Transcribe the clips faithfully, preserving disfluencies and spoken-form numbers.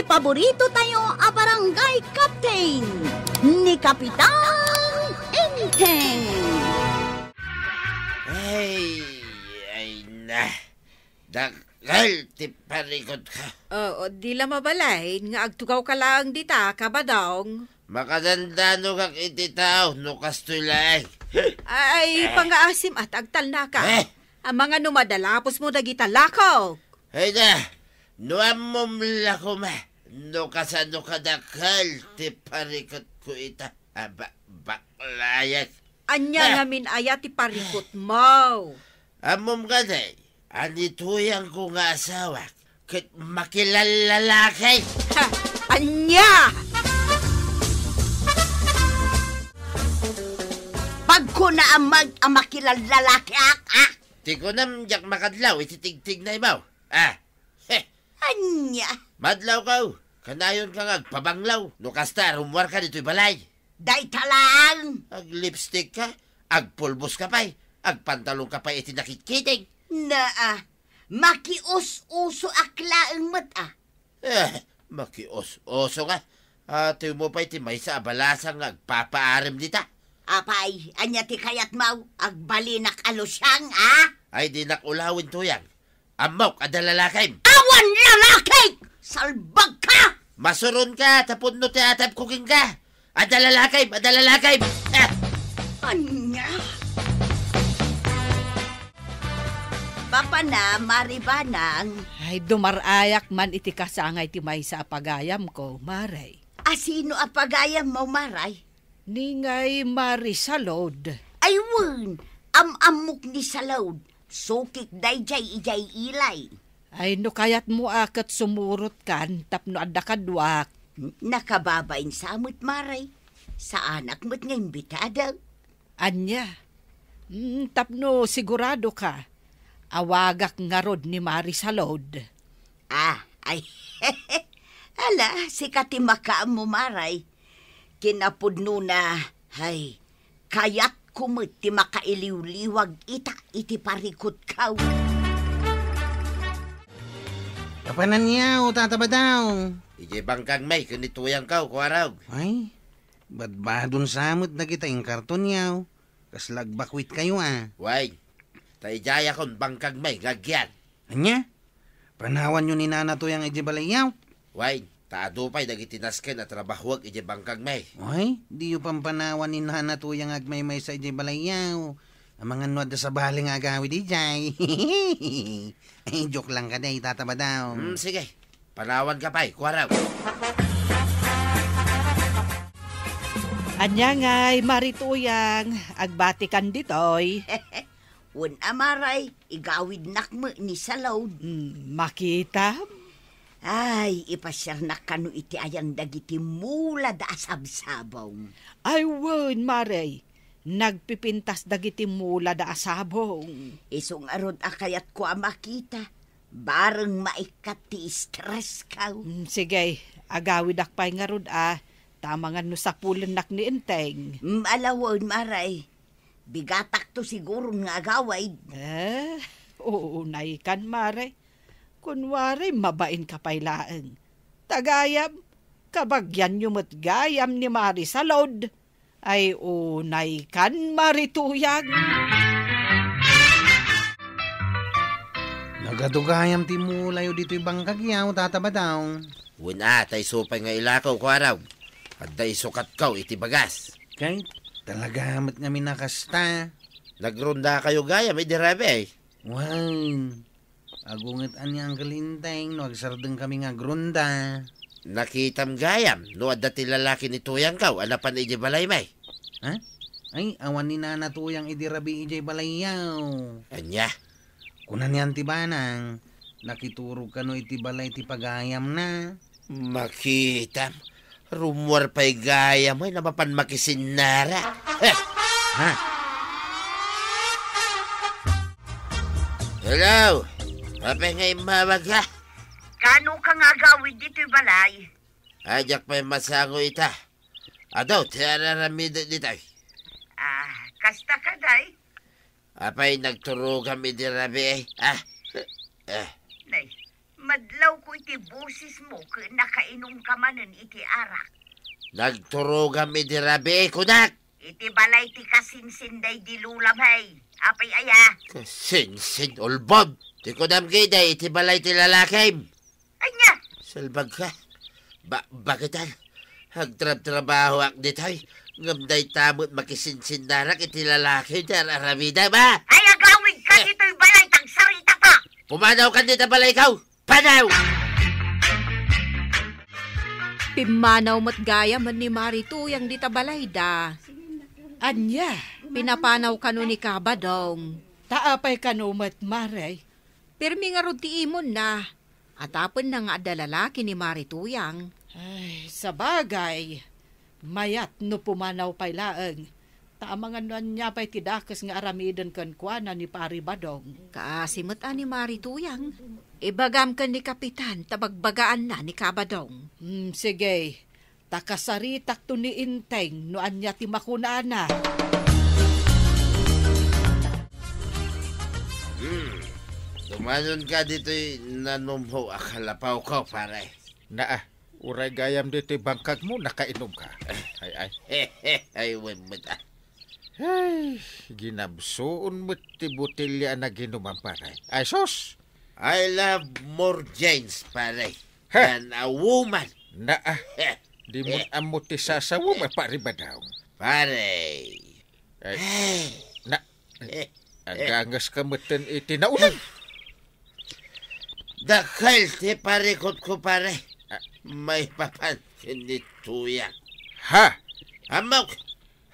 Paborito tayo a barangay captain, ni Kapitan Enteng. Ay, ay na. Dakkel ti parikutko. Oo, di la mabalin nga agtugawka laeng dita, Kabadong. Makadandanogak iti tao no kastoy laeng. Ay, pangaasim at agtalnaka. Eh? Amangan no madalapos mo dagita lakok. Ay na, no ammom la koma, no kasano kadakkel ti parikutko ita. Ah, ba-, baklayag. Ania ngamin aya ti parikutmo? Ammom kadi, a ni Tuyangko nga asawak, ket makilallalaki. Ha, ania? Pagkuna a mag-, a makilallalaki, ah, ah? Ti kunam diak makadlaw iti tigtignaymo. Ah, he. Ania? Madlawka, oh. Kanayonka nga agpabanglaw. No kasta, rummuarka ditoy balay. Dayta laeng. Ag-lipstick ka, agpulbos ka pay, agpantalon ka pay iti nakitkiting. Naa, makius-usoak laeng met, ah. Eh, makius-uso nga. Atiwmo pay ti maysa a balasang nga agpapaarim dita. Apay, ania ti kayatmo? Agbalinak a lusiang, ah? Ay, dinak ulawen, Tuyang. Ammok, adda lalakim. Awan lalakik! Salbagka! Masuronka, ta pudno ti atebko kenka. Adda lalakim, adda lalakim. Ah! Ania? Papana, Mari Banang. Ay, dumar-ayak man iti kasangay ti maysa a pagayamko, Mari. A sino a pagayammo, Mari? Ni ngay Mari Salud. Ay wen, am-ammok ni Salud. Sukik daydiay idiay ilay. Ay, no kayatmo a ket sumurotkan tapno adda kaduak. N-, nakababain sa met, Mari. Saanak met nga imbitado. Ania? Mm, tapno siguradoka, awagak ngarud ni Mari Salud. Ah, ay. Ala, sika ti makaammo, Mari. Kinapudnona, ay, kayatko met ti makailiwliwag ita iti parikutko. Apanan nia, o Tata Badaw? Idiay bangkagmi ken ni Tuyangko, Kuarog. Ay, badbadon sa met dagita inkarton nia. Kasla agbakwitkayo, a. Wen, ta idiayakon bangkagmi nga agyan. Ania? Panawanyo ni Nana Tuyang idiay balayyo? Wen, ta adu pay dagiti nasken a trabahoek idiay bangkagmi. Ay, diyo pampanawan ni Nana Tuyang agmaymaysa idiay balayyo. Amangan no adda sabali nga agawid idiay. Ay, joke lang kadi, Tata Badaw. Hmm, sige. Panawanka pay, Kuarog. Ania ngay, Mari Tuyang, agbatikan ditoy? Wen a, Mari, igawidnak met ni Salud. Hmm, makitam? Ay, ipasiarnak kano iti ayan dagiti mulada a sabsabong. Ay, wen, Mari. Nagpipintas dagiti mulada a sabong. Isu ngarud a kayatko a makita. Bareng maikkat ti stressko. Mm, sige, agawidak pay ngarud a, ta amangan no sapulennak ni Enteng. Mm, ala wen, Mari. Bigatakto siguron nga agawid. Eh, uunaykan, Mari. Kunwari, mabainka pay laeng. Ta gayam, kabagianyo met gayam ni Mari Salud. Ay, unaykan, Mari Tuyang. Nagadu gayam ti mulayo ditoy bangkagyo, Tata Badaw. Wen a, ta isu pay nga ilakaw, Kuarog. Adda isukatko iti bagas. Kay, talaga met ngamin a kasta. Nagrondakayo gayam idi rabii? Wen. Agunget ania, Uncle Enteng, no agsardengkami nga agronda. Nakitam gayam no adda ti lalaki ni Tuyangko a napan idiay balaymi? Ha? Ay, awan ni Nana Tuyang idi rabii idiay balayyo. Ania? Kuna ni Auntie Banang, nakiturog kano iti balay ti pagayamna. Makitam. Rummuar pay gayam, ay, na mapan makisinnara. Ha? Hello? Apay nga immawag, ha? Kano ka nga agawid ditoy balay? Ay, diak pay masango ita. Adu ti ar-aramidek ditoy. Ah, kasta kadi? Apay nagturogam idi rabii, eh? Ah? Eh. Nay, Madlawko iti bosesmo ket nakainumka manen iti arak. Nagturogam idi rabii, kunak! Iti balay ti kasinsin daydi lolam, hey. Apay aya? Kasinsin, ulbod! Ti kunam ketdi iti balay ti lalakim. Ania? Salbagka. Ba, bakit, ah? Agtrabtrabahoak ditoy. Ngem dayta met makisinsinnarak iti lalaki ti ar-aramidem, ah? Ay, agawidka Eh. ditoy balay, tagsarita ka! Pumanawkan dita balay, ikaw! Panaw! Pimmanaw met gayam ni Mari Tuyang dita balayda. Ania? Pinapanaw kano ni Kabadong. Ta apay kano met, Mari? Pirmi ngarud ti imonna. Atapenna nga adda lalaki ni Mari Tuyang. Ay, sabagay. Mayat no pumanaw pay laeng. Ta amangan no ania pay ti dakes nga aramiden kenkuana ni Pari Badong. Kaasi met a ni Mari Tuyang. Ibagam ken ni Kapitan ta bagbagaanna ni Kabadong. Hmm, sige. Ta kasaritakto ni Enteng no ania ti makunana. Hmm. Dumanonka ditoy nanumho a kalapawko, pare. Naa, uray gayam ditoy bangkagmo, nakainumka. Ay, ay. Ay, wen met, ah. Ay, ginabsuon met ti botelya a naginumam, pare. Ay, sus! I love more gents, pare, Heh. than a woman. Naa, Heh. di mo ammo ti sasawam, Pari Badong. Pare. Ay, Ay. na, Eh. agangas ka metten iti nauneg. Dakkel ti parikutko, pare. Ah. Maipapan ken ni Tuyang. Ha? Ammok,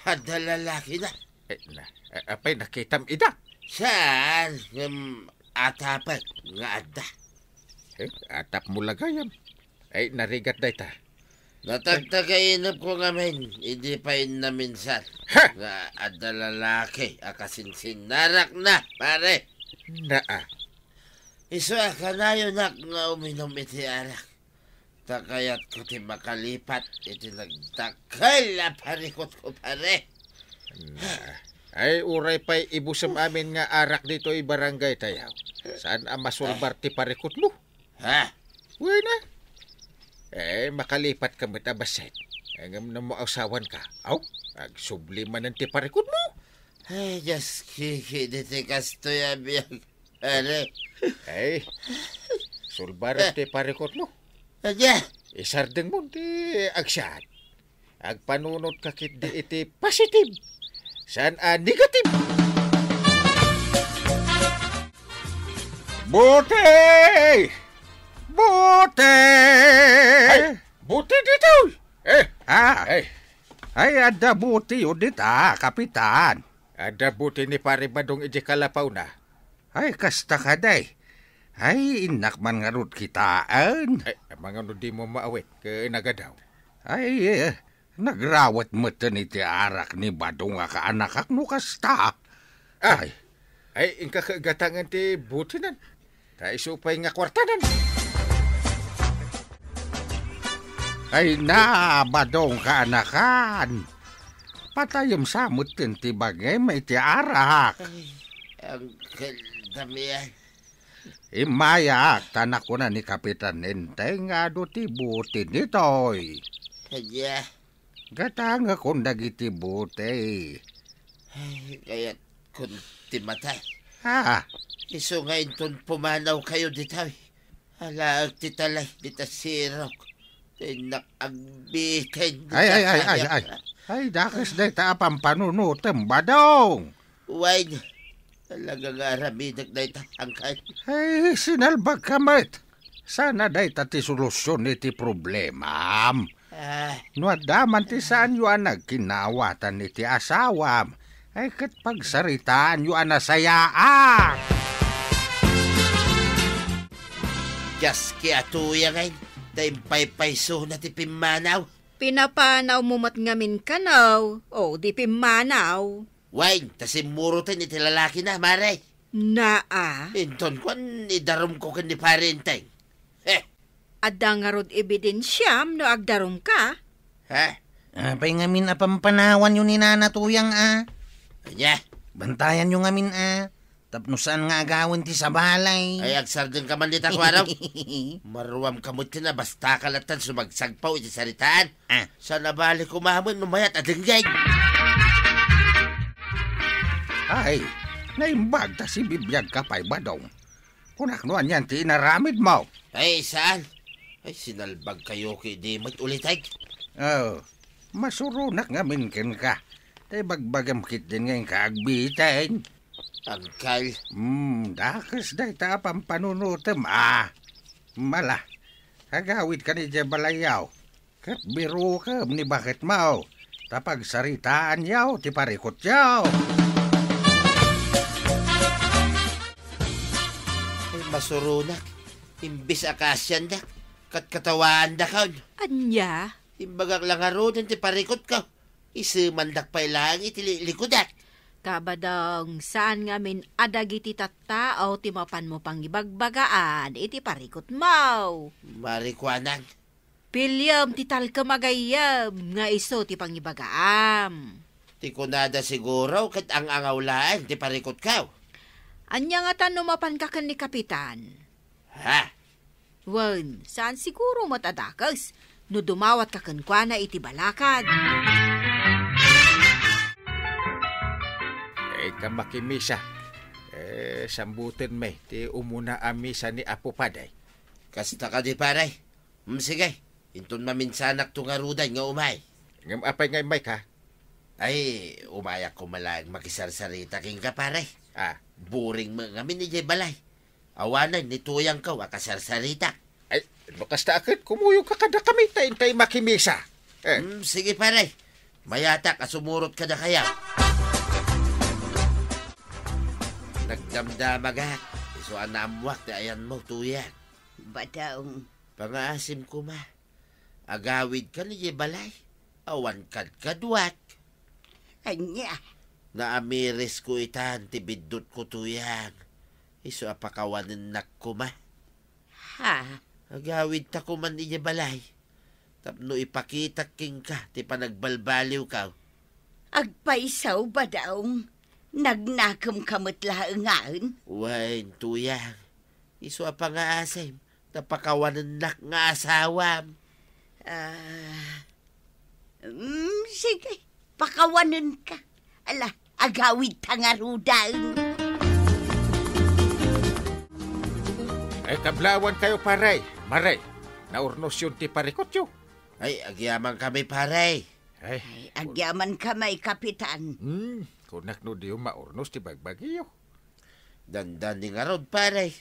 adda lalakina. Eh, na, eh, apay nakitam ida? Saan? Ngem atapek nga adda. Eh, atap mo lagayam. Ay, narigat dayta. Natagtagainepko ngamin, idi pay naminsan Ha! nga adda lalaki a kasinsinnarak na, pare. Naa. Isu a kanayonak nga uminom iti arak. Ta kayatko ti makalipat iti nagdakkel a parikutko, pare. Na. Ay, uray pay ibusem amin nga arak ditoy barangay tayo. Saan a masulbar ti parikutmo? Ha? Wen a. Eh, makalipat ka met a bassit. Eh, ngem no maasawan ka. Aw, agsubli manen ti parikutmo. Ay, Dios, kiki, diti kastoy a biag. Are. Ay, sulbarem ti parikutmo. Ania? Isardeng mo ti agsiat. Agpanunot ka ketdi iti positive. Saan a negative. Buti! Buti! Ay, buti ditoy! Eh, Ah, ay. Ay, adda buti yo dita, Kapitan. Adda buti ni Pari Badong iti kalapawna. Ay, kasta kadi. Ay, innak man ngarud kitaen. Ay, mangano di mo maawit, ket nagadaw. Ay, eh, nagrawet metten iti arak ni Badong a kaanakak no kasta. Ah, Ay. Ay, inka ket gatangen ti butinan. Ta isu pay nga kuartanan. Ay na, Badong kaanakan. Patayem sa metten ti bagim iti arak. Ay, Uncle Damian. Immayak, ta nakuna ni Kapitan Enteng nga adu ti buti ditoy. Kanya. Gatangekon dagiti buti. Ay, kayat kun ti mata. Ha? Isu nga inton pumanaw kayo ditoy. Alaek ti talay dita sirok. Tinnak agbitin Ay, ay, ay, ay, ay. Ay, dakes dayta a pampanunutem, Badong. Wine. Talaga nga aramidek dayta, angkay. Ay, sinalbag ka met. Sana dayta ti solusyon iti problemam. Ah. No adda man ti saanyo a nagkinawatan iti asawam, ay ket pagsaritaanyo a nasayaat. Dios, kiatuya ngay, ta impaypaysona ti pimmanaw. Pinapanawmo met ngamin kano, o di pimmanaw? Wen, ta simmuroten iti lalakina, mare. Naa. Inton kuan, idarumko ken ni Pare Enteng. Heh. Adda ngarud ebidensiam no agdarumka? Ha? Apay ngamin a pampanawanyo ni Nana Tuyang a? Ania? Bantayanyo ngamin a. Tapno saan nga agawen ti sabali. Ay, agsardengka man dita, kuarok. Maruamka met ken a basta ka lattan sumagsagpaw iti saritaan. Ah. Saan a bali koma met no mayat a denggem. Ay, naimbag ta sibibiagka pay, Badong. Kunak no anian ti inaramidmo. Ay, saan? Ay, sinalbagkayo ket di met ulitek. Oh, masuronak ngamin kenka. Ta ibagbagam ketdin nga inka agbitin. Agkal. Hmm, dakes dayta a pampanunotem, a. Mala, agawidkan idiay balayyo. Ket birukem ni baketmo, ta pagsaritaanyo ti parikutyo. Ay, masuronak. Imbes a kaasiandak, katkatawaandakon. Ania? Imbagak la ngaruden ti parikutko. Isemandak pay laeng iti liklikudak. Kabadong, saan ngamin a dagiti tattao ti mapanmo pangibagbagaan iti parikutmo. Marikuanang. Piliem ti talkem a gayyem nga isu ti pangibagaam. Ti kunada siguro ket ang-angaw laeng ti parikutko. Ania ngatan no mapanka ken ni Kapitan? Ha? Wen, saan siguro met a dakes no dumawatka kenkuana iti balakad. Inka makimisa. Eh, sambutenmi ti umuna a misa ni Apo Padi. Kasta kadi, pare? Hmm, sige. Inton maminsanakto ngaruden nga umay. Ngem apay nga immayka? Ay, umayak koma laeng makisarsarita kenka, pare. Ah. Boring met ngamin idiay balay. Awanen ni tuyangko a kasarsarita. Ay, no kasta a ket, kumuyogka kadakami ta intay makimisa. Eh. Hmm, sige, pare. Mayatak a sumurot kadakayo. Nagdamdamagak, isu a naammoak ti ayanmo, tuyang. Badong. Pangaasim koma. Agawidkan idiay balay. Awan kadkaduak. Ania? Naamirisko itan ti biddutko, tuyang. Isu a pakawanennak koma. Ha? Agawidta koman idiay balay. Tapno ipakitak kenka ti panagbalbaliwko. Agpayso, Badong. Nagnakemka met laengen. Wen, tuyang. Isu a pangaasim, ta pakawanennak nga asawam. Ah, mm, sige, pakawanenka. Ala, agawidta ngaruden. Ay, kablawankayo, pare. Mare, naurnosyon ti parikutyo. Ay, agyamankami, pare. Ay. Ay, agyamankami, Kapitan. Hmm, kunak no diyo maurnos ti bagbagiyo. Dandani ngarud, pare.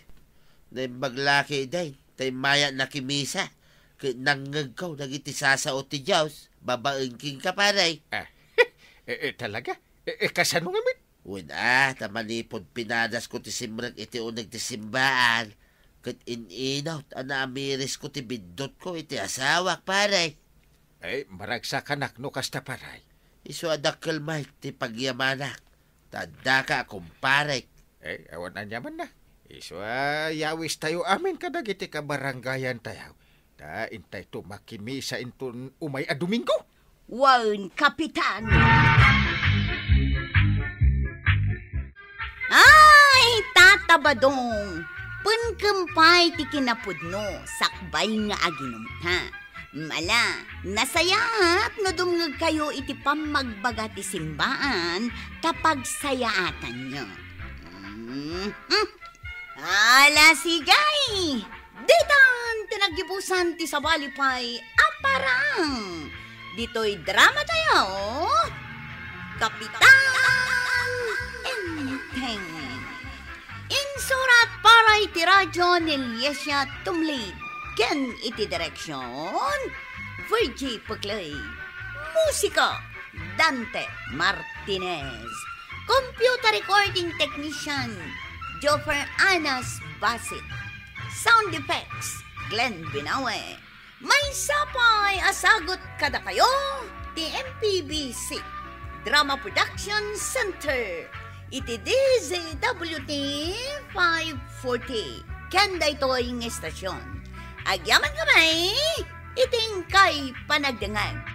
Naimbag la ketdin, ta immayak nakimisa. Ket nangngegko dagiti sasao ti Dios babaen kenka, pare. Ah, eh, eh, talaga? Eh, eh, kasano ngamin? Wen a, ta manipud pinadasko ti simrek iti uneg ti simbaan, ket in-inut a naamirisko ti biddutko iti asawak, pare. Ay, maragsakanak no kasta, pare. Isu a dakkel met ti pagyamanak, ta addaka a kumparek. Ay, awan aniamanna. Isu a yawistayo amin kadagiti kabarangayantayo. Ta intayto makimisa inton umay a Domingo. Wen, Kapitan. Ay, Tata Badong, penkem pay ti kinapudno, sakbay nga aginumta. Mala, nasayaat no dumngegkayo iti pammagbaga ti simbaan, ta pagsayaatanyo. Mm, mm. Ala, sige! Ditan ti naggibusan ti sabali pay a parang. Ditoy drama tayo, Kapitan Enteng. Insurat para iti radyo ni Liesia Tumlid ken iti direksyon, Virgie Puclay. Musika, Dante Martinez. Computer recording technician, Joffer Anas Basit. Sound effects, Glenn Binawe. Maysa pay a sagut kadakayo ti M P B C Drama Production Center iti D Z W T five forty. Ken daytoy nga istasyon, agyamankami iti inkay panagdengngeg.